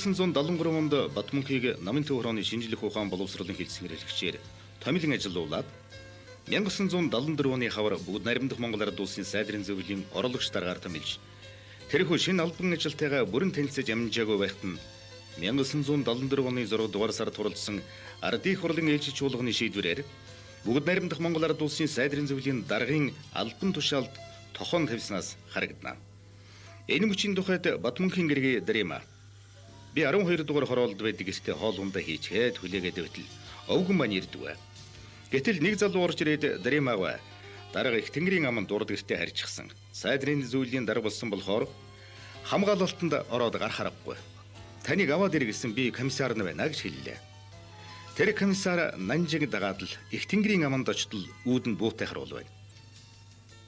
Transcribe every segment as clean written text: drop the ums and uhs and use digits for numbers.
1973 онд Батмөнхийг Намын төв хорооны шинжлэх ухаан боловсролын хэлсэн хэрэгчээр томилон ажилуулад 1974 оны хавар Бүгд найрамдах Монгол Ард Улсын сайдрын зөвлөлийн орлогч даргаар томилж тэрхүү шинэ албан ажилтайгаа бүрэн танилцаж амжаагүй байхад нь 1974 оны 6 дугаар сард хуралдсан Ардын хурлын ээлжид чуулганы шийдвэрээр Бүгд найрамдах Монгол Ард Улсын сайдрын зөвлөлийн даргын албан тушаалд тохон тавьснаас харагдана. Энэ мөчийн тухайд Батмөнхийн гэргий Дарима би 12 дугаар хороолд байдаг гэртээ хоол ундаа хийчгээд хүлээгээд байтал овгон маань ирдэг. Гэтэл нэг залуу орж ирээд Даримагаа дарга их тэнгэрийн аманд урд гэртээ харьчихсан. Сайдрын зүйлийн дарга болсон болохоор хамгаалалтанд ороод гарах аргагүй. Таныг аваад ир гэсэн би комиссар нь байна гэж хэллээ. Тэр комиссар нанжиг дагаад л их тэнгэрийн аманд очтол үүд нь буутай харуул байна.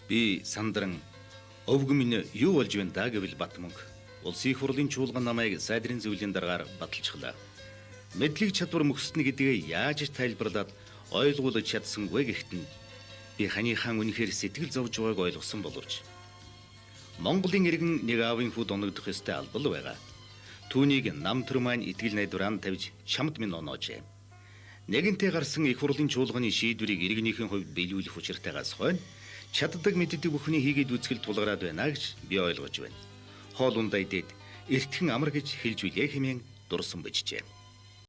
Би сандран овгон минь юу болж байна даа гэвэл Батмөнх Улсын их хурлын чуулган намайг сайдрын зөвлөлийн даргаар баталчихлаа. Мэдлэг чадвар мөхснө гэдгээ яаж тайлбарлаад ойлгуулж чадсангүй гэхэд нь би ханыхаа үнэхээр сэтгэл зовж байгааг ойлгосон боловч Монголын иргэн нэг аавын хүүд оногдох ёстой албал байгаа. Түүнийг нам төр маань итгэл найдвараа тавьж чамд минь оноожээ. Нэгэнтээ гарсан их хурлын чуулганы шийдвэрийг иргэнийхэн хувьд биелүүлэх учиртайгаас хойно чаддаг мэддэг бүхний хийгээд үзгэл тулгараад байна гэж би ойлгож байна. Хоол ундаа идээд эртхэн амар гэж хэлж билээ хэмээн дурсан бичжээ.